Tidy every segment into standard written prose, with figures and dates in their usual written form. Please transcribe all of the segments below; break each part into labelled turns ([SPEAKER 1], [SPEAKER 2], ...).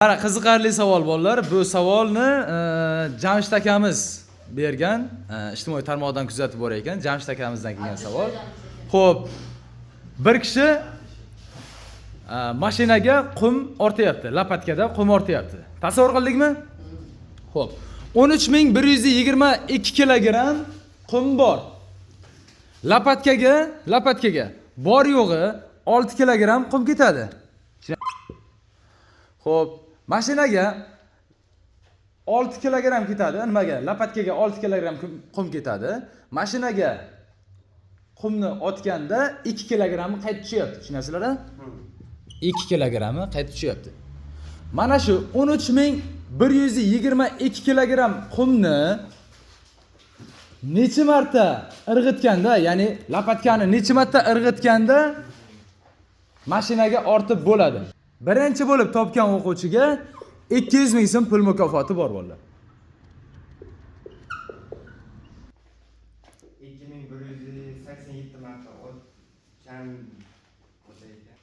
[SPEAKER 1] Mana qiziqarli savol, bolalar. Bu savolni Jamshid akamiz bergan, ijtimoiy tarmoqdan kuzatib borar ekan. Jamshid akamizdan kelgan savol. Xo'p, bir kishi mashinaga qum ortyapti, lopatkada qum ortyapti. Tasavvur qildikmi? Xo'p, 13 122 kilogramm qum bor. Lopatkaga bor yo'g'i 6 kilogramm qum ketadi. Xo'p, mashinaga 6 kilogramm ketadi. Nimaga? Lopatkaga 6 kilogramm qum ketadi. Mashinaga qumni otganda 2 kilogrammi qaytib tushyapti. Tushunasizlar? 2 kilogrammi qaytib tushyapti. Mana shu 13 122 kilogramm qumni necha marta irg'itganda, ya'ni lopatkani necha marta irg'itganda mashinaga ortib bo'ladi? Birinchi bo'lib topgan o'quvchiga 200 ming so'm pul mukofoti bor, bolalar.
[SPEAKER 2] 2187 marta otgan bo'lsa ekan.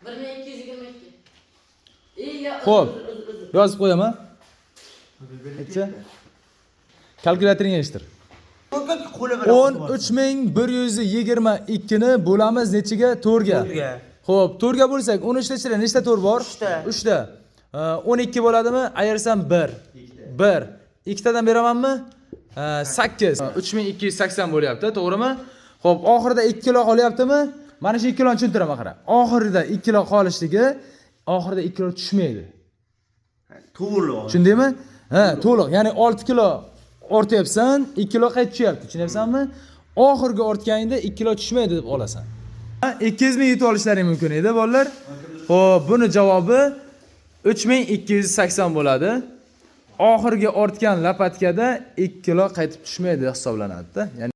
[SPEAKER 3] 1222. Ya,
[SPEAKER 1] Xo'p.
[SPEAKER 3] Uzr, uzr.
[SPEAKER 1] Yozib qo'yaman. Necha? Kalkulyatoringga yig'ishtir.
[SPEAKER 4] Qo'li bilan.
[SPEAKER 1] 13 122 ni bo'lamiz nechiga? 4 ga.
[SPEAKER 4] To'rtga.
[SPEAKER 1] Xo'p, 4 ga bo'lsak, 13 ta ichida nechta to'rt bor?
[SPEAKER 4] Uchta.
[SPEAKER 1] 3 ta. 12 bo'ladimi? Ayirsam 1. 1. Ikkitadan beramanmi? 8. 3280 bo'lyapti, to'g'rimi? Xo'p, oxirida 2 kilo qolyaptimi? Mana shu 2 kiloni tushuntiraman, qara. Oxirida 2 kilo qolishligi, oxirida 2 kilo tushmaydi.
[SPEAKER 4] To'g'ri.
[SPEAKER 1] Tushundingmi? Ha, to'liq. Ya'ni 6 kilo ortyapsan, 2 kilo qaytib tushyapti. Tushunyapsanmi? Oxirgi ortganingda 2 kilo tushmaydi deb olasan. Ha, 200 ming yutib olishlaring mumkin edi, bolalar. Xo'p, buni javobi 3280 bo'ladi. Oxirgi ortgan lopatkada 2 kilo qaytib tushmaydi hisoblanadi-da. Ya'ni